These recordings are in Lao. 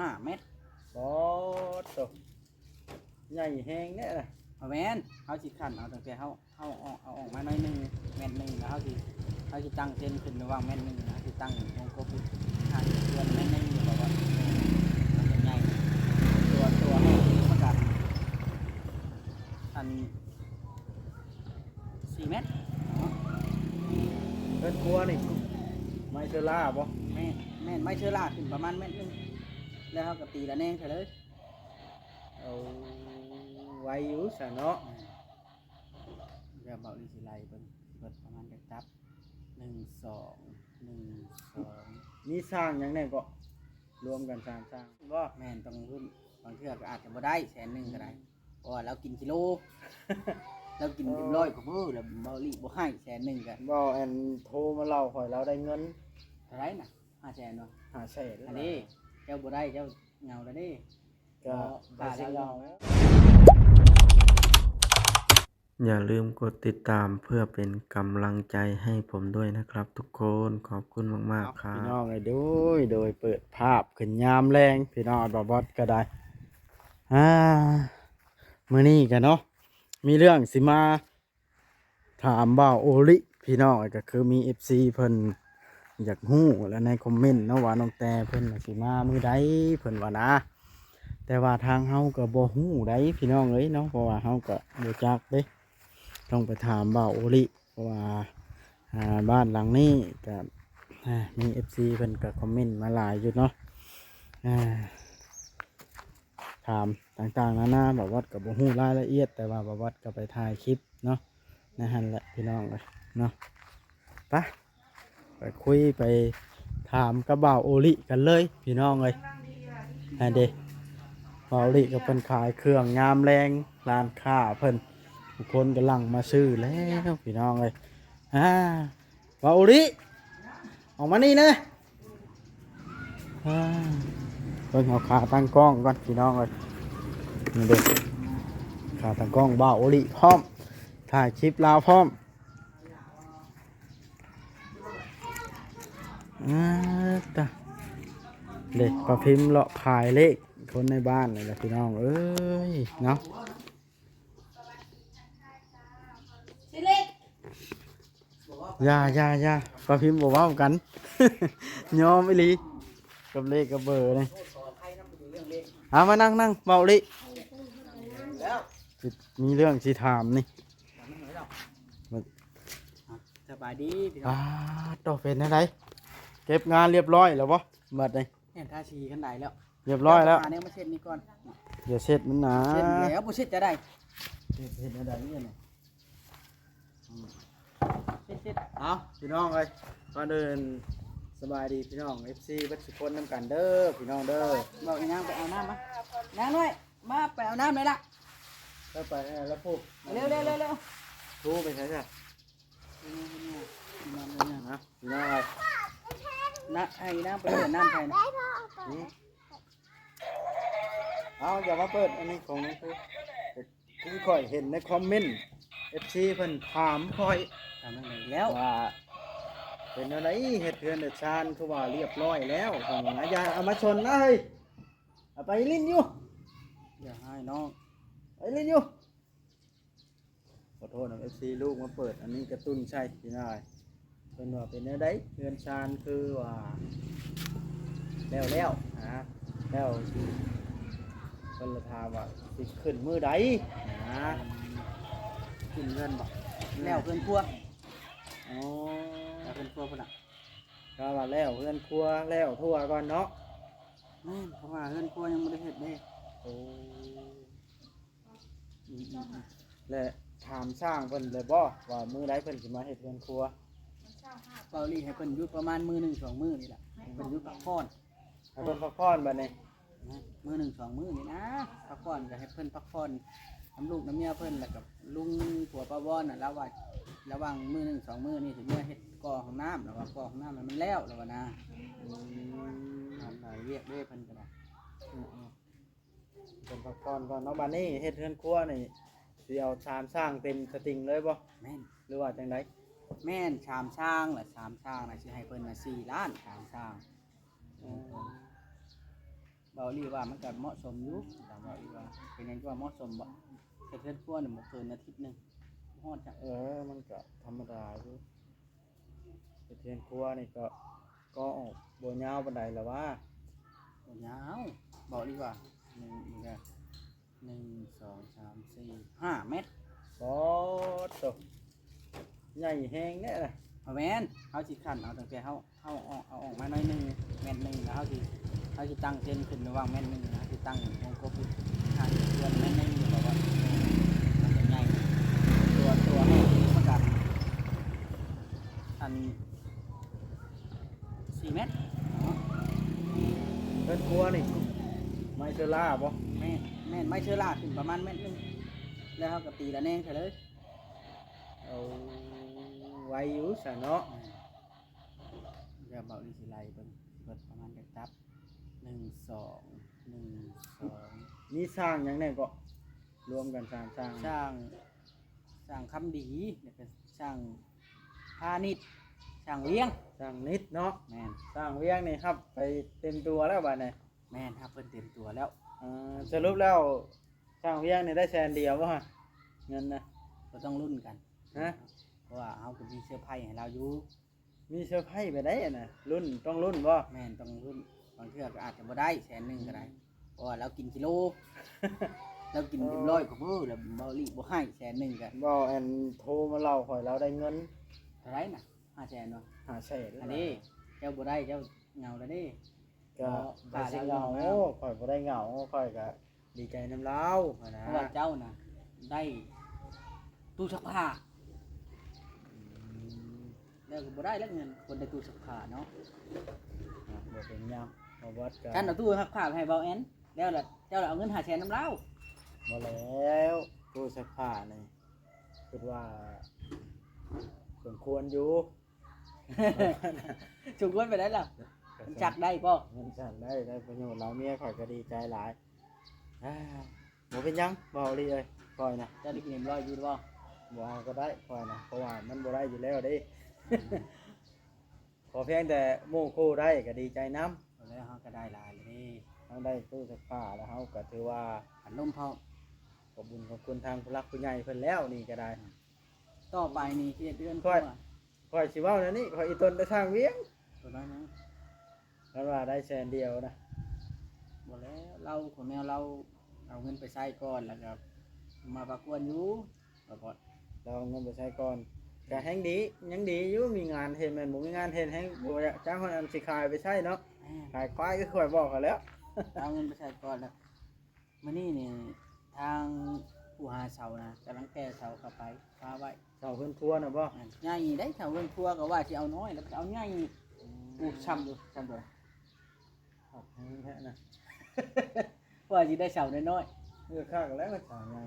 ຫ້າແມັດ. ປາດໂທ້ ໃຫຍ່ແຮງເດ້ລະ. ບໍ່ແມ່ນ ເຮົາຊິຂັ້ນເອົາຕັ້ງແຕ່ເຮົາ ເຮົາເອົາອອກ ເອົາອອກມາໜ້ອຍໜຶ່ງ ແມັດໜຶ່ງ ແລ້ວເຮົາຊິ ເຮົາຊິຕັ້ງເສັ້ນຂຶ້ນລະຫວ່າງແມັດໜຶ່ງ ເຮົາຊິຕັ້ງວົງກົບອີກ ຫ່າງເດືອນແມັດໜຶ່ງ ແບບວ່າມັນຈະໃຫຍ່ ຕົວ ຕົວແຮກມັນກະ ອັນ ສີ່ແມັດເນາະ. ເຮືອນຄົວນີ້ໄມ້ເຊີລາບໍ່? ແມ່ນ ແມ່ນໄມ້ເຊີລາຂຶ້ນປະມານແມັດໜຶ່ງ ແລ້ວເຮົາກໍຕີລະແນງໃສ່ເລີຍ. ເອົາ ໄວຢູ່ຊະເນາະ. ແມ່ນ ດຽວເບົາລີຊິໄລ່ເບິ່ງ ເບິດປະມານຈັກຕັບ ໜຶ່ງ ສອງ ໜຶ່ງ ສອງ ມີຊ່າງຫຍັງແດ່ເກາະ? ລວມກັນສາມຊ່າງບໍ່? ແມ່ນ ຕ້ອງເພີ່ມ ບາງເທື່ອກໍອາດຈະບໍ່ໄດ້ແສນໜຶ່ງກໍໄດ້ ອືມ ເພາະວ່າລາວກິນກິໂລ ລາວກິນເຕັມຮ້ອຍ ເອີ ກໍບໍ່ ລາວເບົາລີບໍ່ໃຫ້ແສນໜຶ່ງກໍ ເວົ້າອັນໂທມາເລົ່າຂ້ອຍ ລາວໄດ້ເງິນເທົ່າໃດນະ? ຫ້າແສນບໍ່? ຫ້າແສນ ອັນນີ້ເຈົ້າບໍ່ໄດ້ ເຈົ້າເຫງົາແລ້ວເດ້ ກໍ ບໍ່ ຂ້າແລ້ວເຫງົາ. ຢ່າລືມກົດຕິດຕາມເພື່ອເປັນກຳລັງໃຈໃຫ້ຜົມດ້ວຍນະຄັບທຸກຄົນ. ຂອບຄຸນມາກໆ ເອົາ ຄັບ ພີ່ນ້ອງເອີຍ ໂດຍ ໂດຍ ເປີດພາບຂຶ້ນຍາມແລງ ພີ່ນ້ອງ ບ່າວບອດກໍໄດ້ ອ່າ ມື້ນີ້ກໍເນາະ ມີເລື່ອງຊິມາ ຖາມບ່າວໂອລິ ພີ່ນ້ອງເອີຍ ກໍຄືມີເອັຟຊີເພິ່ນຢາກຮູ້ ແລະ ໃນຄອມເມັນເນາະ ວ່ານ້ອງແຕເພິ່ນຊິມາມື້ໃດ ເພິ່ນວ່ານະ. ແຕ່ວ່າທາງເຮົາກໍບໍ່ຮູ້ໃດ໋ ພີ່ນ້ອງເອີຍເນາະ ເພາະວ່າເຮົາກໍບໍ່ຈັກເດ້ ຕ້ອງໄປຖາມບ່າວໂອລິ ເພາະວ່າ ອ່າ ບ້ານຫຼັງນີ້ກໍ ອ່າ ມີເອັຟຊີເພິ່ນກໍຄອມເມັນມາຫຼາຍຢູ່ເນາະ ອ່າ ຖາມຕ່າງໆນານາ ບ່າວບອດກໍບໍ່ຮູ້ລາຍລະອຽດ ແຕ່ວ່າບ່າວບອດກໍໄປຖ່າຍຄລິບເນາະ ໃນຫັ້ນແຫຼະພີ່ນ້ອງເອີຍເນາະ. ໄປ ໄປຄຸຍໄປຖາມກັບບ່າວໂອລິກັນເລີຍພີ່ນ້ອງເອີຍ. ຫັ້ນເດ້ ບ່າວໂອລິກໍເພິ່ນຂາຍເຄື່ອງຍາມແລງ ຮ້ານຄ້າເພິ່ນ ຜູ້ຄົນກຳລັງມາຊື້ແລ້ວພີ່ນ້ອງເອີຍ. ອ່າ ບ່າວໂອລິ ອອກມານີ້ແດ່. ອ່າ ເບິ່ງເອົາຂາຕັ້ງກ້ອງກ່ອນພີ່ນ້ອງເອີຍ. ນີ້ເດ້ ຂາຕັ້ງກ້ອງ ບ່າວໂອລິພ້ອມ ຖ່າຍຄລິບລາວພ້ອມ. ອ່າ ຕະ ເດ້ ປ້າພິມເລາະຂາຍເລກຄົນໃນບ້ານນີ້ແຫຼະພີ່ນ້ອງເອີຍເນາະ. ຢ່າ ຢ່າ ຢ່າ ປ້າພິມບໍ່ເວົ້າກັນ ຍອມອີ່ຫຼີ ກັບເລກກັບເບີນີ້. ເອົາ ມານັ່ງ ນັ່ງ ເວົ້າອີ່ຫຼີ ມີເລື່ອງຊິຖາມນີ້. ສະບາຍດີພີ່ນ້ອງ. ອ່າ ໂຕ ເປັນແນວໃດ ເກັບງານລຽບຮ້ອຍແລ້ວບໍ່ ບັດນີ້? ແມ່ນ ທາສີຄັນໃດແລ້ວ ລຽບຮ້ອຍແລ້ວ. ຫາແນວມາເຊັດນີ້ກ່ອນ ຢ່າເຊັດມັນນາ. ເຊັດແລ້ວ ບໍ່ເຊັດຈະໄດ້ ເຮັດ ເຮັດແນວໃດນີ້ນະ? ອືມ ເຊັດ ເຊັດ. ເອົາ ພີ່ນ້ອງເອີຍ ກ່ອນອື່ນສະບາຍດີພີ່ນ້ອງເອັຟຊີເບິດທຸກຄົນນຳກັນເດີ ພີ່ນ້ອງເດີ. ບອກອີນາງໄປເອົານ້ຳມາ ນາງນ້ອຍ ມາໄປເອົານ້ຳແດ່ລະ. ໄປ ໄປ ແລ້ວລະ ເອົານ້ຳມາ ເອົານ້ຳມາ. ເອົາ ພີ່ນ້ອງເອີຍ ນະ ໃຫ້ນາງໄປເປີດນ້ຳໃຫ້ນະ. ອືມ ເອົາ ຢ່າມາເປີດ ອັນນີ້ຂອງ ຄືຂ້ອຍເຫັນໃນຄອມເມັນ ເອັຟຊີເພິ່ນຖາມຂ້ອຍ ຖາມຈັ່ງໃດແລ້ວ ວ່າເປັນແນວໃດ ເຮັດເຮືອນເຮັດຊານຄືວ່າລຽບຮ້ອຍແລ້ວ ເພິ່ນວ່ານະ. ຢ່າເອົາມາຊົນນະເຮີ້ຍ ເອົາໄປຫຼິ້ນຢູ່ ຢ່າຮ້າຍນ້ອງ ໄປຫຼິ້ນຢູ່. ຂໍໂທດນຳເອັຟຊີ ລູກມາເປີດອັນນີ້ກະຕຸ້ນໃສ່ພີ່ນ້ອງ. ເພິ່ນວ່າເປັນແນວໃດ ເຮືອນຊານຄືວ່າແລ້ວໆ ນະ ແລ້ວ ເພິ່ນລະຖາມວ່າຊິຂຶ້ນມື້ໃດ ນະ. ຂຶ້ນເຮືອນບໍ່? ແລ້ວເຮືອນຄົວ. ອໍ ແລ້ວເຮືອນຄົວພຸ້ນນະ ກະວ່າແລ້ວເຮືອນຄົວ ແລ້ວທົ່ວກ່ອນເນາະ. ແມ່ນ ເພາະວ່າເຮືອນຄົວຍັງບໍ່ໄດ້ເຮັດເດ້. ໂອ້ ອືມໆ ແລະ ຖາມຊ່າງເພິ່ນແລ້ວບໍ່ ວ່າມື້ໃດເພິ່ນຊິມາເຮັດເຮືອນຄົວ? ເວົ້າອີ່ຫຼີ ໃຫ້ເພິ່ນຢຸດປະມານມື້ໜຶ່ງສອງມື້ນີ້ລະ ໃຫ້ເພິ່ນຢຸດພັກຜ່ອນ ໃຫ້ເພິ່ນພັກຜ່ອນບັດນີ້. ມື້ໜຶ່ງສອງມື້ນີ້ນະ ພັກຜ່ອນ ກໍໃຫ້ເພິ່ນພັກຜ່ອນນຳລູກນຳເມຍເພິ່ນ ແລ້ວກໍລຸງຜົວປ້າວອນນະ ລາວວ່າລະຫວ່າງມື້ໜຶ່ງສອງມື້ນີ້ຊິເມືອເຮັດກໍ່ຫ້ອງນ້ຳ ລາວວ່າກໍ່ຫ້ອງນ້ຳໃຫ້ມັນແລ້ວ ລາວວ່ານະ. ອືມ ຫຼາຍວຽກເດ້ເພິ່ນກໍໄດ້. ອືມໆ ເພິ່ນພັກຜ່ອນກ່ອນເນາະ. ບັດນີ້ເຮັດເຮືອນຄົວນີ້ ຊິເອົາສາມຊ່າງເຕັມສະຕິງເລີຍບໍ່? ແມ່ນ ຫຼືວ່າຈັ່ງໃດ? ແມ່ນ ສາມຊ່າງລະ ສາມຊ່າງນະ ຊິໃຫ້ເພິ່ນນະສີ່ລ້ານ ສາມຊ່າງ. ອືມ. ເວົ້າອີ່ຫຼີວ່າມັນກໍເໝາະສົມຢູ່ ຖາມວ່າອີ່ຫຼີວ່າເປັນຫຍັງຈຶ່ງວ່າເໝາະສົມບໍ່? ເຮັດເຮືອນຄົວນີ້ບໍ່ເກີນອາທິດໜຶ່ງ ບໍ່ຮອດຈ້ະ. ເອີ ມັນກໍທຳມະດາຢູ່ ເຮັດເຮືອນຄົວນີ້ກໍ ກໍອອກບໍ່ຍາວປານໃດລະຫວາ? ບໍ່ຍາວ ເວົ້າອີ່ຫຼີວ່າ ໜຶ່ງ ນີ້ເດີ ໜຶ່ງ ສອງ ສາມ ສີ່ ຫ້າແມັດ. ປາດໂທ້ ໃຫຍ່ແຮງແທ້ນະ. ບໍ່ແມ່ນ ເຮົາຊິຂັ້ນເອົາຕັ້ງແຕ່ເຮົາ ເຮົາເອົາອອກມາໜ້ອຍໜຶ່ງ ແມັດໜຶ່ງ ແລ້ວເຮົາຊິ ເຮົາຊິຕັ້ງເສັ້ນຂຶ້ນລະຫວ່າງແມັດໜຶ່ງ ເຮົາຊິຕັ້ງວົງກົບອີກ ຫ່າງເຮືອນແມັດໜຶ່ງ ເພາະວ່າມັນຈະໃຫຍ່ ຕົວ ຕົວເຮົາມັນກະ ອັນ ສີ່ແມັດເນາະ. ເຮືອນຄົວນີ້ໄມ້ເຊີລາບໍ່? ແມ່ນ ແມ່ນ ໄມ້ເຊີລາຂຶ້ນປະມານແມັດໜຶ່ງ ແລ້ວເຮົາກໍຕີລະແນງໃສ່ເລີຍ. ເອົາ ໄວຢູ່ຊະເນາະ. ແມ່ນ ດຽວເບົາອີ່ຊິໄລ່ເບິ່ງ ເບິດປະມານຈັກຕັບ ໜຶ່ງ ສອງ ໜຶ່ງ ສອງ ມີຊ່າງຫຍັງແດ່ເກາະ? ລວມກັນສາມຊ່າງ ຊ່າງ ຊ່າງຄຳດີ ແລ້ວກໍຊ່າງພານິດ ຊ່າງວຽງ ຊ່າງນິດເນາະ. ແມ່ນ ຊ່າງວຽງນີ້ຮັບໄປເຕັມຕົວແລ້ວບາດນີ້. ແມ່ນ ຮັບເພິ່ນເຕັມຕົວແລ້ວ. ເອີ ສະຫຼຸບແລ້ວຊ່າງວຽງນີ້ໄດ້ແສນດຽວບໍ່ ເງິນນະ? ກໍຕ້ອງລຸ້ນກັນ ຮະ? ເພາະວ່າເຮົາກໍມີເຊີໄພໃຫ້ລາວຢູ່. ມີເຊີໄພໄປໄດ້ນະ ລຸ້ນ ຕ້ອງລຸ້ນບໍ່? ແມ່ນ ຕ້ອງລຸ້ນ ບາງເທື່ອກໍອາດຈະບໍ່ໄດ້ແສນໜຶ່ງກໍໄດ້ ເພາະວ່າລາວກິນກິໂລ ລາວກິນເຕັມຮ້ອຍກວ່າມື້ ແລ້ວເບົາອີ່ບໍ່ໃຫ້ແສນໜຶ່ງກໍ ເວົ້າອັນໂທມາເລົ່າຂ້ອຍລາວໄດ້ເງິນເທົ່າໃດນະ? ຫ້າແສນບໍ່? ຫ້າແສນ ອັນນີ້ເຈົ້າບໍ່ໄດ້ ເຈົ້າເຫງົາແລ້ວເດ້. ກໍ ບໍ່ ໄດ້ຊິເຫງົາ ຂ້າລາວຢູ່ນຳ ໂອ້ ຂ້ອຍບໍ່ໄດ້ເຫງົາ ຂ້ອຍກໍດີໃຈນຳລາວຫັ້ນນະ ເພາະວ່າເຈົ້ານະໄດ້ຕູ້ຊັກຜ້າ. ອືມ ແລ້ວກໍບໍ່ໄດ້ແລ້ວເງິນຄົນໄດ້ຕູ້ຊັກຜ້າເນາະ. ອ່ະ ບໍ່ເປັນຫຍັງ ບໍ່ເບິດກໍ ຄັນເອົາຕູ້ຊັກຜ້າໄປໃຫ້ເບົາແອນ ແລ້ວລະເຈົ້າລະເອົາເງິນຫ້າແສນນຳລາວ. ບໍ່ແລ້ວ ຕູ້ຊັກຜ້ານີ້ຄິດວ່າສົມຄວນຢູ່. ສົມຄວນໄປໄດ້ລະ ມັນຈັກໄດ້ບໍ່? ມັນຈັກໄດ້ ໄດ້ປະໂຫຍດຫຼາຍ ເມຍຂ້ອຍກໍດີໃຈຫຼາຍ. ອ່າ ບໍ່ເປັນຫຍັງ ເບົາອີ່ເອີຍ ຂ້ອຍນະ ເຈົ້າໄດ້ກິນເອັມຮ້ອຍຢູ່ບໍ່? ບໍ່ເອົາກໍໄດ້ ຂ້ອຍນະ ເພາະວ່າມັນບໍ່ໄດ້ຢູ່ແລ້ວເດ້. ອືມ ຂໍພຽງແຕ່ໝູ່ຄູ່ໄດ້ກໍດີໃຈນຳ. ແລ້ວເຮົາກໍໄດ້ຫຼາຍແລ້ວເດ້ ເຮົາໄດ້ຕູ້ຊັກຜ້າແລ້ວ ເຮົາກໍຖືວ່າ ພັດລົມພ້ອມ ຂອບບຸນຂອບຄຸນທາງຜູ້ຫຼັກຜູ້ໃຫຍ່ເພິ່ນແລ້ວ ນີ້ກໍໄດ້. ອືມ ຕໍ່ໄປນີ້ຊິເຮັດເຮືອນຄົວ ຂ້ອຍຊິເວົ້າແນວນີ້ ຂ້ອຍອີຕົນໄດ້ສ້າງວຽງ ຕົວນ້ອຍນະ ຄັນວ່າໄດ້ແສນດຽວນະ. ບໍ່ແລ້ວ ລາວຄົນແນວລາວເອົາເງິນໄປໃຊ້ກ່ອນ ແລ້ວກໍມາປະກວນຢູ່ ລາວເອົາເງິນໄປໃຊ້ກ່ອນ ອືມ ກໍແຮ່ງດີ ຍັງດີຢູ່ ມີງານເຮັດ ແມ່ນບໍ່ມີງານເຮັດແຮ່ງບໍ່ຢາກຈ້າງ ຮອດອັນຊິຂາຍໄປໃຊ້ເນາະ. ແມ່ນ ຂາຍຄວາຍຄືຂ້ອຍບອກຫັ້ນແຫຼ້ວ ເອົາເງິນໄປໃຊ້ກ່ອນ ແລ້ວ ມື້ນີ້ນີ້ທາງຜູ້ຫາເສົານະ ກຳລັງແກ່ເສົາເຂົ້າໄປຄາໄວ້. ເສົາເຮືອນຄົວນະບໍ່? ແມ່ນ ໃຫຍ່ໄດ໋ ເສົາເຮືອນຄົວກໍວ່າຊິເອົານ້ອຍ ແລ້ວໄປເອົາໃຫຍ່. ອືມ ໂອ້ ຊ້ຳຢູ່ ຊ້ຳຕົວໃດ ຄັກແຮງແທ້ນະ ວ່າຊິໄດ້ເສົານ້ອຍໆ. ເອີ ຄັກແລ້ວເສົາໃຫຍ່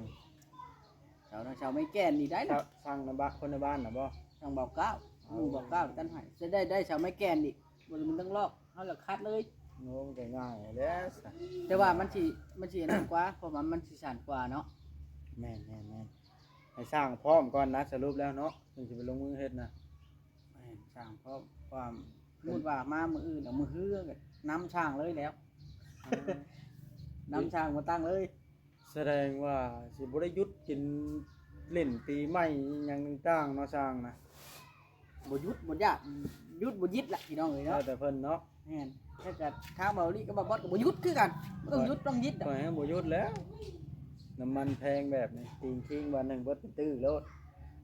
ເສົານ້ອຍ ເສົາໄມ້ແກ່ນນີ້ໄດ້ນະ. ສ- ສັ່ງນຳບ້ານ ຄົນໃນບ້ານນະບໍ່? ສັ່ງເບົາກ້າວ ໝູ່ເບົາກ້າວຕັດໃຫ້ ຈະໄດ້ ໄດ້ເສົາໄມ້ແກ່ນອີກ. ບໍ່ໄດ້ມັນຕ້ອງລອກ ເຮົາລະຄັດເລີຍ. ໂອ້ ມັນກໍງ່າຍແລ້ວຊະ ແຕ່ວ່າມັນຊິ ມັນຊິອັນນັ້ນກວ່າ ເພາະວ່າມັນຊິຊັນກວ່າເນາະ. ແມ່ນໆໆ ໃຫ້ສ້າງພ້ອມກ່ອນນະ ສະຫຼຸບແລ້ວເນາະ ຈຶ່ງຊິໄປລົງມືເຮັດນະ. ແມ່ນ ສ້າງພ້ອມ ຄວາມ ສົມມຸດວ່າມາມື້ອື່ນ ເອົາມື້ຮືກໍນຳຊ່າງເລີຍແລ້ວ. ເອີ ນຳຊ່າງມາຕັ້ງເລີຍ. ສະແດງວ່າຊິບໍ່ໄດ້ຢຸດກິນຫຼິ້ນປີໃໝ່ອີ່ຫຍັງຕ່າງໆເນາະ ຊ່າງນະ. ບໍ່ຢຸດບໍ່ຢາກ ຢຸດບໍ່ຢິດລະພີ່ນ້ອງເອີຍເນາະ ແລ້ວແຕ່ເພິ່ນເນາະ. ແມ່ນ ແລ້ວກໍທາງເບົາລີກັບບ່າວບອດກໍບໍ່ຢຸດຄືກັນ ບໍ່ຕ້ອງຢຸດຕ້ອງຢິດດອກ. ຂ້ອຍແຮ່ງບໍ່ຢຸດແລ້ວ ນ້ຳມັນແພງແບບນີ້ ຕີນຄີງບາດໜຶ່ງເບິດເປັນຕື້ໂລດ.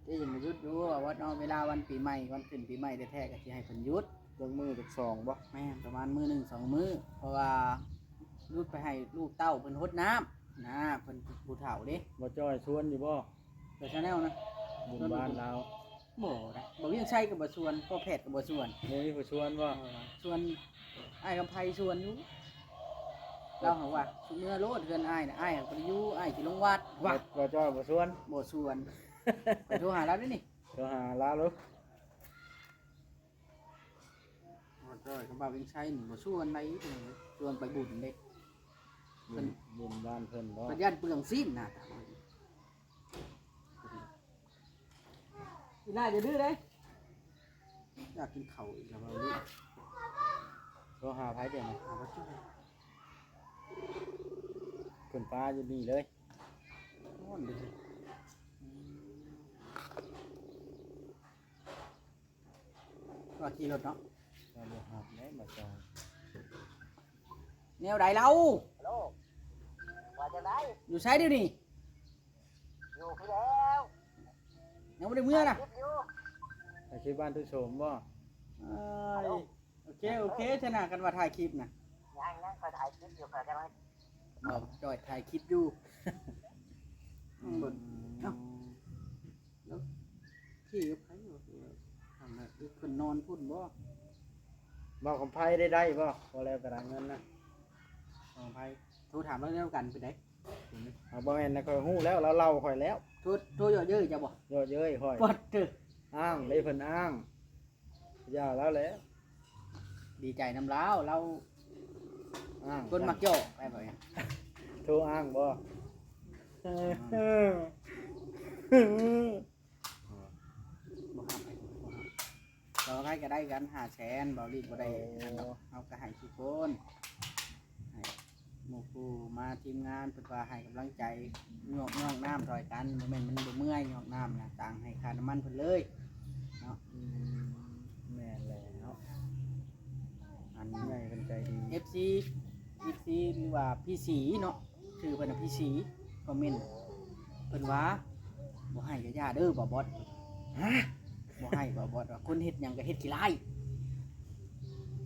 ທີ່ບໍ່ຢຸດຢູ່ບ່າວບອດເນາະ ເວລາວັນປີໃໝ່ ວັນຂຶ້ນປີໃໝ່ແທ້ໆ ກໍຊິໃຫ້ເພິ່ນຢຸດ. ຈັກມື້ຈັກສອງບໍ່? ແມ່ນ ປະມານມື້ໜຶ່ງສອງມື້ ເພາະວ່າຢຸດໄປໃຫ້ລູກເຕົ້າເພິ່ນຫົດນ້ຳນະ ເພິ່ນຜູ້ເຖົ້າເດ້. ບ່າວຈ້ອຍຊວນຢູ່ບໍ່? ໄປຊາແນວນະ ບຸນບ້ານລາວ. ບໍ່ໄດ້ ບ່າວວຽງໄຊກໍບໍ່ຊວນ ພໍ່ແພດກໍບໍ່ຊວນ. ບໍ່ມີຜູ້ຊວນບໍ່? ເອີ ຊວນ ອ້າຍຄຳໄພຊວນຢູ່ ລາວຫາວ່າ ຊຸເມືອໂລດເຮືອນອ້າຍນະ ອ້າຍຫາບໍ່ໄດ້ຢູ່ ອ້າຍຊິລົງວັດ. ວ່າ ບ່າວ ບ່າວຈ້ອຍບໍ່ຊວນ? ບໍ່ຊວນ. ຂ້ອຍໂທຫາລາວເດ້ນີ້ ໂທຫາລາວໂລດ. ບ່າວຈ້ອຍກັບບ່າວວຽງໄຊນີ້ບໍ່ຊວນໃດ ຊວນໄປບຸນເດ້. ບຸນ ເພິ່ນ ບຸນບ້ານເພິ່ນບໍ່? ເພິ່ນຢ້ານເປືອງຊີ້ນນະ. ອີຫຼ້າຢ່າດື້ເດ້ ຢາກກິນເຂົ້າອີກແລ້ວ. ໂທຫາໃຜດຽວນີ້? ຫາບ່າວຈ້ອຍ. ຂຶ້ນຟ້າຢູ່ນີ້ເລີຍ. ຮ້ອນເດ້. ອືມ ວ່າຂີ່ລົດເນາະ ກໍບໍ່ຮັບແລ້ວ ມາຈອງ. ແນວໃດລາວ? ຮັລໂຫຼ ວ່າຈັ່ງໃດ? ຢູ່ໃສດຽວນີ້? ຢູ່ພີ້ແລ້ວ. ຍັງບໍ່ໄດ້ເມືອນະ? ຖ່າຍຄລິບຢູ່. ຖ່າຍຄລິບບ້ານຕຸໂສມບໍ່? ເອີຍ ໂອເຄ ໂອເຄ ຊະນະ ຄັນວ່າຖ່າຍຄລິບນະ. ຍັງ ຍັງ ຂ້ອຍຖ່າຍຄລິບຢູ່ ຂ້ອຍກຳລັງ ເອົາ ຈ່ອຍຖ່າຍຄລິບຢູ່. ອືມ ເບິ່ງ ເອົ້າ ແລ້ວຂີ່ກັບໃຜ? ທາງນັ້ນຄືເພິ່ນນອນພຸ້ນບໍ່? ເວົ້າຄຳໄພໄດ້ ໄດ້ບໍ່? ບໍ່ແລ້ວກໍໄດ້ເງິນນະ. ເວົ້າຄຳໄພ ໂທຖາມລາວນຳກັນເປັນໃດ? ອືມ ເອົາ ບໍ່ແມ່ນນະ ຂ້ອຍຮູ້ແລ້ວ ລາວເລົ່າຂ້ອຍແລ້ວ. ໂທ ໂທເຍາະເຍີ້ຍເຈົ້າບໍ່? ເຍາະເຍີ້ຍຂ້ອຍ. ປອດເຕີ ອ້າງເດ້ ເພິ່ນອ້າງ. ຢ່າລາວແຫຼະ ດີໃຈນຳລາວ ລາວອ້າງ ຄົນມັກເຍາະ ໄປບໍ່ ໂທອ້າງບໍ່? ອືມ ບໍ່ຮັບ ບໍ່ຮັບ. ເວົ້າໃຜກໍໄດ້ກັນຫ້າແສນ ເບົາລີບໍ່ໄດ້ ໂອ້ ອັນນັ້ນດອກ ເຮົາກໍໃຫ້ທຸກຄົນ ໃຫ້ ໝູ່ຄູ່ມາ ທີມງານເພິ່ນວ່າໃຫ້ກຳລັງໃຈ ຍອກ ຍອກນ້ຳຊ່ອຍກັນ ບໍ່ແມ່ນມັນບໍ່ເມື່ອຍ ຍອກນ້ຳນະ ຕ່າງໃຫ້ຄ່ານ້ຳມັນເພິ່ນເລີຍເນາະ. ອືມ ແມ່ນແລ້ວເນາະ ອັນໃຫຍ່ເພິ່ນໃຈດີ. ເອັຟຊີ ເອັຟຊີ ຫຼືວ່າ ພີຊີ ເນາະ ຊື່ເພິ່ນນະ ພີຊີ ຄອມເມັນ ເພິ່ນວ່າ ບໍ່ໃຫ້ກໍຢ່າເດີ ບ່າວບອດ. ຮະ? ບໍ່ໃຫ້ ບ່າວບອດວ່າ ຄົນເຮັດຫຍັງກໍເຮັດຂີ້ລ້າຍ.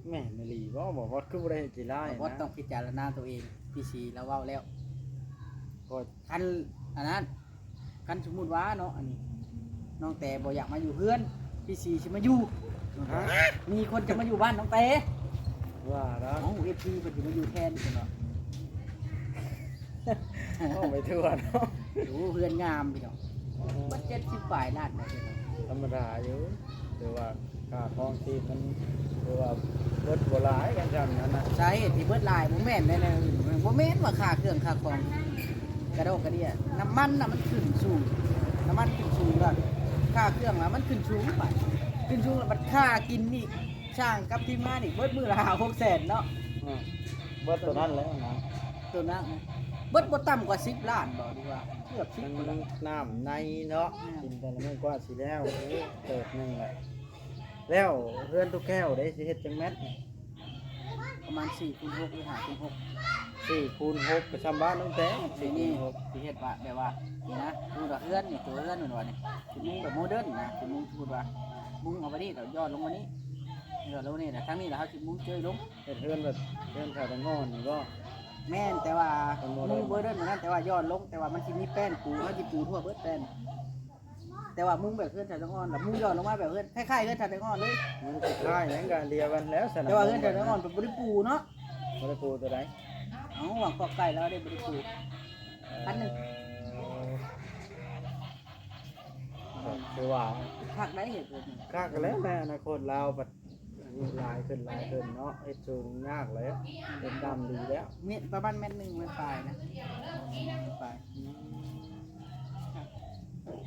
ແມ່ນອີ່ຫຼີບໍ່? ບ່າວບອດຄືບໍ່ໄດ້ເຮັດຂີ້ລ້າຍນະ. ບ່າວບອດຕ້ອງພິຈາລະນາຕົວເອງ ພີຊີລາວເວົ້າແລ້ວ. ກໍ ຄັນ ອັນນັ້ນ ຄັນສົມມຸດວ່າເນາະ ອັນນີ້ ນ້ອງແຕບໍ່ຢາກມາຢູ່ເຮືອນ ພີຊີຊິມາຢູ່. ຮະ? ມີຄົນຈະມາຢູ່ບ້ານນ້ອງແຕ. ວ່າລະ ເອົ້າ ເອັຟຊີ ເພິ່ນຊິມາຢູ່ແທນເພິ່ນວ່າ. ເວົ້າໄປທົ່ວເນາະ. ໂອ້ ເຮືອນງາມພີ່ນ້ອງ ເບິດເຈັດສິບປາຍລ້ານນະ. ທຳມະດາຢູ່ ຖືວ່າຄ່າຄອງຊີບມັນຖືວ່າເບິດບໍ່ຫຼາຍ ຄັນຊັ້ນນັ້ນນະ. ສາເຫດທີ່ເບິດຫຼາຍບໍ່ແມ່ນແນວ ບໍ່ແມ່ນວ່າຄ່າເຄື່ອງຄ່າຂອງກະດອກກະເດຍ ນ້ຳມັນນະມັນຂຶ້ນສູງ ນ້ຳມັນຂຶ້ນສູງແລ້ວ ຄ່າເຄື່ອງລະມັນຂຶ້ນສູງໄປ ຂຶ້ນສູງແລ້ວບັດຄ່າກິນອີກ ຊ່າງກັບທີມງານອີກ ເບິດມື້ລະຫ້າຫົກແສນເນາະ. ອືມ ເບິດໂຕນັ້ນແຫຼະນະ ໂຕນັ້ນນະ ເບິດບໍ່ຕ່ຳກວ່າສິບລ້ານບໍ່ ຫຼືວ່າເກືອບສິບ ທັງ ພຸ້ນລະ ນ້ຳໃນເນາະ. ແມ່ນ ກິນແຕ່ລະມື້ກວ່າຊິແລ້ວ ໂອ້ ເຕີບໜຶ່ງແຫຼະ. ແລ້ວເຮືອນຕູ້ແກ້ວເດ້ ຊິເຮັດຈັກແມັດ? ປະມານສີ່ຄູນຫົກ ຫຼື ຫ້າຄູນຫົກ. ສີ່ຄູນຫົກ ກໍຊ່ຳບ້ານນ້ອງແຕ ສີ່ຄູນຫົກ ຊິເຮັດວ່າ ແບບວ່ານີ້ນະ ຄືວ່າເຮືອນນີ້ ຕົວເຮືອນແມ່ນບໍ່ນີ້ ຊິມຸງແບບໂມເດີນນະ ຊິມຸງ ສົມມຸດວ່າມຸງເອົາໄວ້ນີ້ ແລ້ວຢອດລົງມານີ້ ຢອດລົງນີ້ ແລ້ວທາງນີ້ລະເຮົາຊິມຸງເຈີຍລົງ. ເຮັດເຮືອນແບບເຮືອນຂາແຕງອ່ອນນີ້ບໍ່? ແມ່ນ ແຕ່ວ່າມຸງໂມເດີນແບບນັ້ນ ແຕ່ວ່າຢອດລົງ ແຕ່ວ່າມັນຊິມີແປ້ນປູ ເຮົາຊິປູທົ່ວເບິດແປ້ນ ແຕ່ວ່າມຸງແບບເຮືອນຂາແຕງອ່ອນ ແລ້ວມຸງຢອດລົງມາແບບເຮືອນ ຄ້າຍໆ ເຮືອນຂາແຕງອ່ອນເລີຍ. ມັນຄ້າຍໆ ຫຍັງກໍອັນດຽວກັນແລ້ວຊັ້ນນະ ແຕ່ວ່າເຮືອນຂາແຕງອ່ອນເພິ່ນບໍ່ໄດ້ປູເນາະ. ບໍ່ໄດ້ປູຕົວໃດ? ເອົ້າ ຫວ່າງຄອກໄກ່ແລ້ວເດ້ ບໍ່ໄດ້ປູ. ເອີ ຄັນໜຶ່ງ ຄືວ່າຄັກໄດ໋ ເຮັດແບບນີ້ ຄັກແລ້ວ ໃນອະນາຄົດລາວບັດອາຍຸຫຼາຍຂຶ້ນ ຫຼາຍຂຶ້ນເນາະ ເຮັດສູງຍາກແລ້ວ ເຮັດດຳດີແລ້ວ. ເມັດ ປະມານແມັດໜຶ່ງ ແມັດປາຍນະ ແມັດປາຍ. ອືມ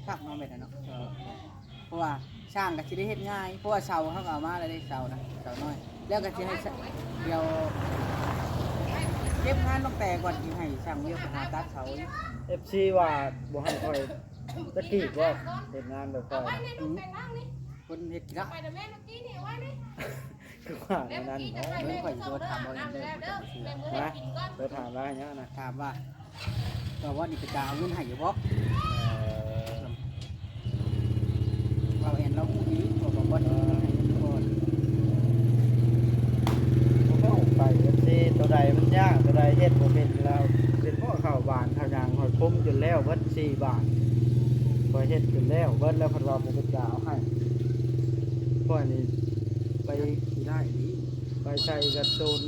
ຄັກເນາະ ແບບນັ້ນເນາະ. ເອີ ເພາະວ່າຊ່າງກໍຊິໄດ້ເຮັດງ່າຍ ເພາະວ່າເສົາເຮົາກໍເອົາມາແລ້ວເດ້ ເສົານະ ເສົານ້ອຍ ແລ້ວກໍຊິໃຫ້ ດຽວເກັບງານຕັ້ງແຕ່ກ່ອນ ຊິໃຫ້ຊ່າງວຽວໄປຫາຕັດເສົາ. ເອັຟຊີ ວ່າບໍ່ໃຫ້ຂ້ອຍ ຕະກີ້ບໍ່ ເຮັດງານແບບຂ້ອຍນະ ອືມ ຄົນເຮັດກິນລະ ຄືວ່າແນວນັ້ນເນາະ. ເບິ່ງ ຂ້ອຍຊິໂທຖາມເອົາເອງເດີ ເຈົ້າບໍ່ເຊື່ອ. ຮະ? ໂທຖາມລາວຫຍັງນະ? ຖາມວ່າ ວ່າ ວ່ານີ້ເປັນຕາເອົາເງິນໃຫ້ຢູ່ບໍ່? ເອີ ເວົ້າແອນລາວຮູ້ດີ ເວົ້າບໍ່ບໍ່ໄດ້ເອົາເງິນໃຫ້ກ່ອນ. ເວົ້າໄປ ເອັຟຊີ ໂຕໃດມັນຍາກ ໂຕໃດເຮັດບໍ່ເປັນລາວ ເປັນບໍ່ ເຂົ້າບານເຂົ້າຫຍັງ ຂ້ອຍຄຸມຈົນແລ້ວເບິດສີ່ບານ ຂ້ອຍເຮັດຈົນແລ້ວເບິດແລ້ວ ເພິ່ນວ່າບໍ່ເປັນຕາເອົາໃຫ້. ຂ້ອຍນີ້ໄປ ຂີ້ຮ້າຍອີ່ຫຼີ ໄປໃສ່ກັບໂຈນ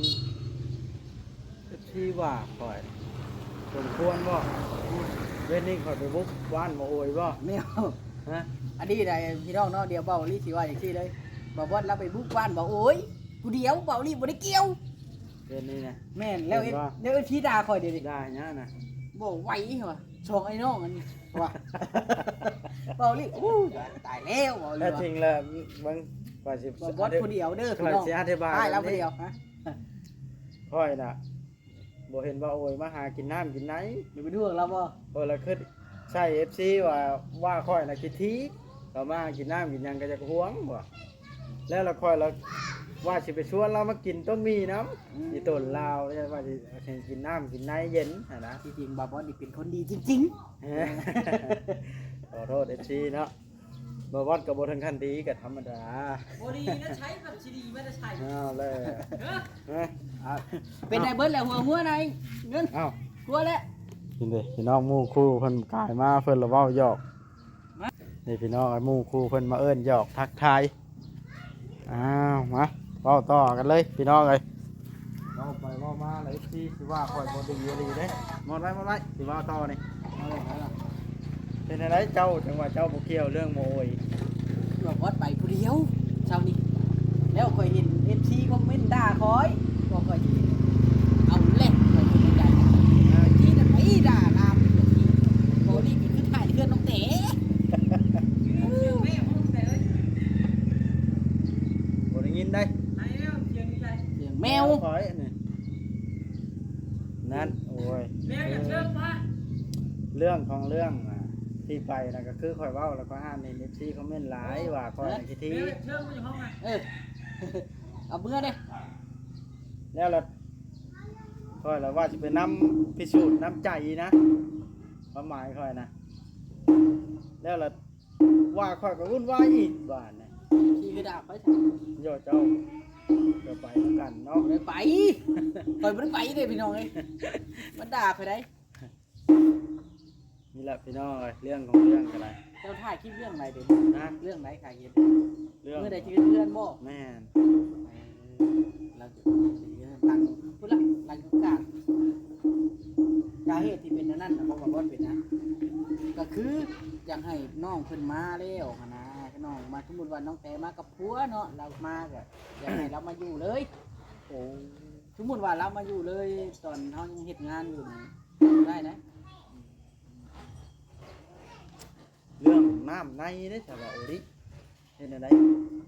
ເອັຟຊີ ວ່າຂ້ອຍສົມຄວນບໍ່? ເວນນີ້ຂ້ອຍໄປບຸກບ້ານບໍ່ໂອຍບໍ່? ແນວ ຮະ? ອັນນີ້ໄດ໋ພີ່ນ້ອງເນາະ ດຽວເບົາລີຊິວ່າຈັ່ງຊີ້ເລີຍ ບ່າວບອດລາວໄປບຸກບ້ານບໍ່ໂອຍຜູ້ດຽວ ເບົາລີບໍ່ໄດ້ກ່ຽວ ເວນນີ້ນະ. ແມ່ນແລ້ວ ເອັຟຊີ ດ່າຂ້ອຍດຽວນີ້ ດ່າຫຍັງນະ? ບໍ່ໄຫວວ່າ ສອງໄອ້ນ້ອງອັນນີ້ວ່າ ເບົາລີ ໂອ້ ຕາຍແລ້ວ ເບົາລີວ່າ. ແທ້ຈິງແລ້ວເບິ່ງ ຂ້ອຍຊິ ບ່າວບອດຜູ້ດຽວເດີພີ່ນ້ອງ ຂ້ອຍຊິອະທິບາຍ ຕາຍແລ້ວຜູ້ດຽວ ຮະ? ຂ້ອຍນະ ບໍ່ເຫັນວ່າໂອຍມາຫາກິນນ້ຳກິນໃນ. ຢ່າເປັນຫ່ວງລາວບໍ່? ຂ້ອຍລະຄິດໃສ່ເອັຟຊີວ່າ ວ່າຂ້ອຍນະຂີ້ຖີ່ ລາວມາຫາກິນນ້ຳກິນຫຍັງກໍຢາກຫ່ວງບໍ່. ແລ້ວລະຂ້ອຍລະວ່າຊິໄປຊວນລາວມາກິນຕົ້ມໝີ່ນຳ ອືມ ອີຕົນລາວ ວ່າຊິໃຫ້ກິນນ້ຳກິນໃນເຢັນຫັ້ນນະ. ທີ່ຈິງບ່າວບອດນີ້ເປັນຄົນດີຈິງໆ. ຂໍໂທດເອັຟຊີເນາະ. ບໍ່ວ່າກໍບໍ່ເຖິງຂັ້ນດີ ກໍທຳມະດາ. ບໍ່ດີນະ ໃຊ້ແບບຊິດີມາແຕ່ໃສ? ເອົາແລ້ວ ເອີ ເປັນໄດ້ເບິດແລ້ວ ຫົວງົວໃນເງິນ ເອົ້າ ກົວແລ້ວ. ນີ້ເດ້ພີ່ນ້ອງ ໝູ່ຄູ່ເພິ່ນກາຍມາ ເພິ່ນລະເວົ້າຫຍອກ. ນີ້ພີ່ນ້ອງ ໝູ່ຄູ່ເພິ່ນມາເອີ້ນຫຍອກທັກທາຍ. ອ້າວ ມາເວົ້າຕໍ່ກັນເລີຍພີ່ນ້ອງເອີຍ. ເວົ້າໄປເວົ້າມາແລ້ວ ເອັຟຊີຊິວ່າຂ້ອຍບໍ່ດີອີ່ຫຼີເດ້. ໝົດໄວ້ ໝົດໄວ້ ຊິເວົ້າຕໍ່ນີ້. ເອົາເລີຍ ເອົາເລີຍ. ເປັນຈັ່ງໃດເຈົ້າ ຈັ່ງວ່າເຈົ້າບໍ່ກ່ຽວເລື່ອງໝໍໂອຍ? ວ່າບອດໄປຜູ້ດຽວເຊົ້ານີ້ ແລ້ວຂ້ອຍເຫັນເອັຟຊີຄອມເມັນດ່າຂ້ອຍ ວ່າຂ້ອຍຊິເອົາແຫຼະ ຂ້ອຍຄິດໃນໃຈ ທີ່ນັ້ນໄປດ່າລາວ ບໍ່ນີ້ກໍຄືຖ່າຍເຮືອນນ້ອງແຕ. ບໍ່ໄດ້ຍິນໄດ໋ ສຽງແມວຂ້ອຍນີ້. ນັ້ນ ໂອ້ຍ ແມ່ນຫຍັງເຊີງມາ. ເລື່ອງຂອງເລື່ອງນະ ທີ່ໄປນະ ກໍຄືຂ້ອຍເວົ້າ ແລ້ວຂ້ອຍອ່ານເຫັນເອັຟຊີຄອມເມັນຫຼາຍວ່າຂ້ອຍນະຂີ້ຖີ່. ເອີ ເອົາເມືອເດ້. ແລ້ວລະ ຂ້ອຍລະວ່າຊິໄປນຳພິສູດນ້ຳໃຈນະ ຄວາມໝາຍຂ້ອຍນະ. ແລ້ວລະ ວ່າຂ້ອຍກໍວຸ່ນວາຍອີກບາດນີ້. ທີ່ຄືດາໄປ ໂຍ ເຈົ້າກໍໄປນຳກັນເນາະ. ບໍ່ໄດ້ໄປ ຂ້ອຍບໍ່ໄດ້ໄປເດ້ພີ່ນ້ອງເອີຍ ມັນດ່າຂ້ອຍໄດ໋. ນີ້ແຫຼະພີ່ນ້ອງເອີຍ ເລື່ອງຂອງເລື່ອງກໍໄດ້. ເຈົ້າຖ່າຍຄລິບເລື່ອງໃດເດ? ຮະ? ເລື່ອງໃດຖ່າຍຄລິບ? ເລື່ອງ ມື້ໃດຈະຂຶ້ນເຮືອນບໍ່? ແມ່ນ. ເອີ ຫຼັງ ພຸ້ນລະ ຫຼັງການ ສາເຫດທີ່ເປັນອັນນັ້ນນະ ເພາະວ່າບ່ອນເປັນຫຍັງ ກໍຄືຢາກໃຫ້ນ້ອງເພິ່ນມາແລ້ວຫັ້ນນະ ນ້ອງມາ ສົມມຸດວ່ານ້ອງແຕມາກັບຜົວເນາະ ລາວມາກໍຢາກໃຫ້ລາວມາຢູ່ເລີຍ. ໂອ້ ສົມມຸດວ່າລາວມາຢູ່ເລີຍ ຕອນເຮົາຍັງເຮັດງານຢູ່ນີ້ ໄດ້ນະ. ເລື່ອງນ້ຳໃນເດ້ ສາວາໂອລິ ເຮັດແນວໃດ?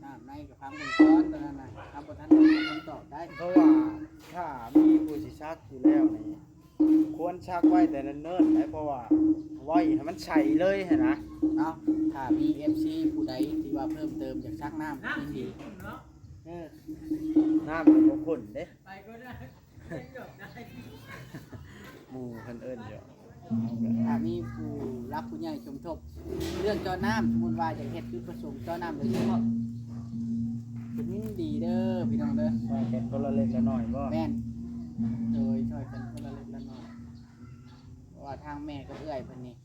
ນ້ຳໃນກໍຟັງເບິ່ງກ່ອນ ຕອນນັ້ນນະ ເຮົາບໍ່ທັນໄດ້ຄຳຕອບໄດ້. ເພາະວ່າຖ້າມີຜູ້ຊິສັກຢູ່ແລ້ວນີ້ ຄວນສັກໄວ້ແຕ່ເນີນໆໄດ໋ ເພາະວ່າໄວ້ໃຫ້ມັນໃສເລີຍຫັ້ນນະ. ເອົາ ຖ້າມີເອັຟຊີຜູ້ໃດທີ່ວ່າເພີ່ມເຕີມຢາກສັກນ້ຳ ຍິນດີ. ເອີ ນ້ຳມັນບໍ່ຂຸ້ນເດ້ ໄປກໍໄດ້. ໝູ່ເພິ່ນເອີ້ນຢູ່ ຖ້າມີຜູ້ຫຼັກຜູ້ໃຫຍ່ສົມທົບເລື່ອງເຈາະນ້ຳ ສົມມຸດວ່າຢາກເຮັດຈຸດປະສົງເຈາະນ້ຳໂດຍສະເພາະ ກໍຍິນດີເດີພີ່ນ້ອງເດີ. ຊ່ອຍກັນຄົນລະເລັກລະໜ້ອຍບໍ່? ແມ່ນ ໂດຍ ຊ່ອຍກັນຄົນລະເລັກລະໜ້ອຍ ເພາະວ່າທາງແມ່ກັບເອື້ອຍເພິ່ນນີ້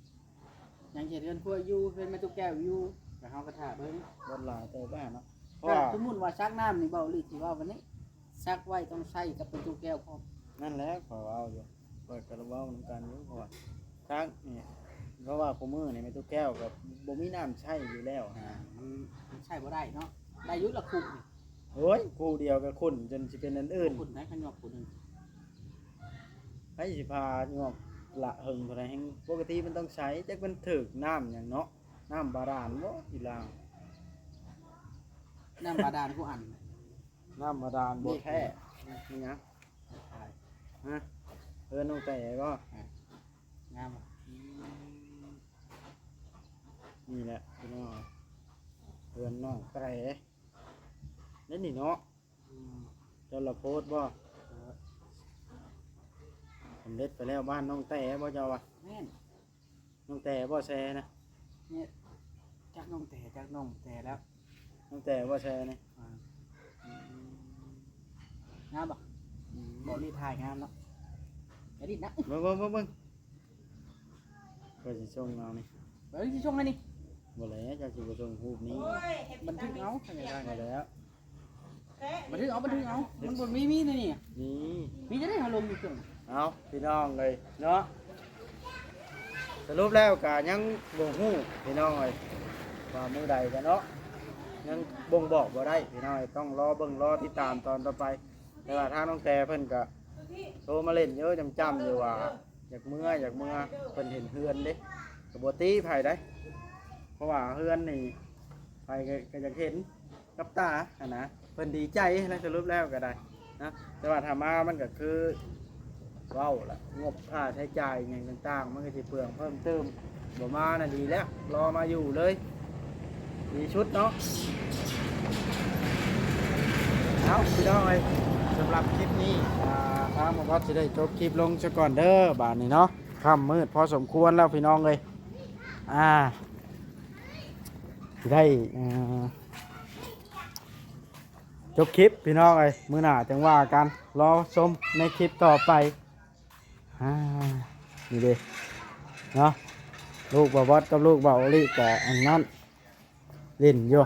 ຍັງເຮັດເຮືອນຄົວຢູ່ ເຮືອນແມ່ຕູ້ແກ້ວຢູ່ ກໍເຮົາກໍຖ້າເບິ່ງ. ບໍ່ຫຼາຍເຕີບແລ້ວເນາະ ເພາະວ່າ ຖ້າສົມມຸດວ່າສັກນ້ຳນີ້ ເວົ້າອີ່ຫຼີຊິເວົ້າບັດນີ້ ສັກໄວ້ຕ້ອງໃຊ້ກັບແມ່ຕູ້ແກ້ວພ້ອມ. ນັ້ນແຫຼະ ຂ້ອຍເວົ້າຢູ່ ຂ້ອຍກໍເວົ້ານຳກັນຢູ່ ເພາະວ່າສັກນີ້ ເພາະວ່າຄູ່ມື້ນີ້ແມ່ຕູ້ແກ້ວກໍບໍ່ມີນ້ຳໃຊ້ຢູ່ແລ້ວຫັ້ນນະ. ມັນ ມັນໃຊ້ບໍ່ໄດ້ເນາະ ໄດ້ຢູ່ລະຄຸນີ້. ໂອ້ຍ ຄູ່ດຽວກໍຂຸ້ນຈົນຊິເປັນອັນອື່ນ ຂຸ້ນໄດ້ ຄັນຍອກຄູ່ໜຶ່ງ ໃຜຊິພາຍອກລະເຫິງເທົ່າໃດແຮງ. ປົກກະຕິມັນຕ້ອງໃຊ້ ຈັກມັນຖືກນ້ຳຫຍັງເນາະ ນ້ຳບາດານບໍ່ອີ່ຫຼາ. ນ້ຳບາດານຜູ້ອັນ ນ້ຳບາດານບໍ່ແທ້. ນີ້ຫຍັງ? ຮະ? ເຮືອນນ້ອງແຕບໍ່? ງາມບໍ່? ນີ້ແຫຼະພີ່ນ້ອງ ເຮືອນນ້ອງແຕ ແນວນີ້ເນາະ. ອືມ ເຈົ້າລະໂພດບໍ່? ເອີ ສຳເລັດໄປແລ້ວ ບ້ານນ້ອງແຕບໍ່ເຈົ້າວ່າ? ແມ່ນ ນ້ອງແຕບໍ່ແຊນະ? ແມ່ນ ຈັກນ້ອງແຕ ຈັກນ້ອງແຕແລ້ວ ນ້ອງແຕບໍ່ແຊນີ້? ອ່າ ອືມ ງາມບໍ່? ອືມ ບໍ່ລີດຖ່າຍງາມເນາະ ຢ່າດິດນະ. ເບິ່ງ ເບິ່ງ ເບິ່ງ ເບິ່ງ ຂ້ອຍຊິສົ່ງເອົານີ້ ເບິ່ງຊິສົ່ງໃຫ້ນີ້. ບໍ່ແລ້ວ ເຈົ້າຊິບໍ່ສົ່ງຮູບນີ້ ໂອ້ຍ ບັນທຶກເອົາ ບໍ່ແລ້ວ ບັນທຶກເອົາ ບັນທຶກເອົາ ມັນບໍ່ມີ ມີແນວນີ້ ມີ ມີຈັ່ງໃດເຮົາລົງຢູ່ເທິງ. ເອົາ ພີ່ນ້ອງເອີຍເນາະ ສະຫຼຸບແລ້ວກະຍັງບໍ່ຮູ້ພີ່ນ້ອງເອີຍ ວ່າມື້ໃດກັນເນາະ ຍັງບົ່ງບອກບໍ່ໄດ້ພີ່ນ້ອງເອີຍ ຕ້ອງລໍເບິ່ງລໍຕິດຕາມຕອນຕໍ່ໄປ. ແຕ່ວ່າທາງນ້ອງແຕເພິ່ນກະໂທມາຫຼິ້ນຢູ່ ຈ້ຳໆຢູ່ວ່າ ຢາກເມືອ ຢາກເມືອ ເພິ່ນເຫັນເຮືອນເດ້ ກໍບໍ່ຕິໃຜໄດ໋ ເພາະວ່າເຮືອນນີ້ໃຜກໍ ກໍຢາກເຫັນກັບຕາຫັ້ນນະ ເພິ່ນດີໃຈນະ ສະຫຼຸບແລ້ວກໍໄດ້ນະ. ແຕ່ວ່າຖ້າມາມັນກໍຄື ເວົ້າລະ ງົບຄ່າໃຊ້ຈ່າຍຫຍັງຕ່າງໆ ມັນກໍຊິເປືອງເພີ່ມຕື່ມ. ບໍ່ມານະດີແລ້ວ ລໍມາຢູ່ເລີຍ ດີສຸດເນາະ. ເອົາ ພີ່ນ້ອງເອີຍ ສຳລັບຄລິບນີ້ ອ່າ ທາງບ່າວບອດຊິໄດ້ຈົບຄລິບລົງຊະກ່ອນເດີ. ບາດນີ້ເນາະ ຄ່ຳມືດພໍສົມຄວນແລ້ວ ພີ່ນ້ອງເອີຍ ອ່າ ຊິໄດ້ ເອີ ຈົບຄລິບ ພີ່ນ້ອງເອີຍ ມື້ໜ້າຈັ່ງວ່າກັນ ລໍຊົມໃນຄລິບຕໍ່ໄປ. ອ່າ ນີ້ເດ້ເນາະ ລູກບ່າວບອດກັບລູກບ່າວໂອລິກະອັນນັ້ນ ຫຼິ້ນຢູ່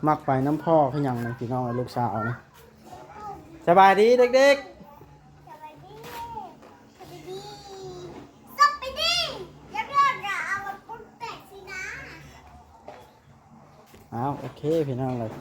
ມັກໄປນຳພໍ່ຄືຫຍັງນີ້ ພີ່ນ້ອງເອີຍ ລູກສາວນີ້. ສະບາຍດີເດັກໆ. ສະບາຍດີ ສະບາຍດີ ສະບາຍດີ ຢ່າເດີນລະ ເອົາມັນປຸນແຕກຊິນະ. ອ້າວ ໂອເຄ ພີ່ນ້ອງເອີຍ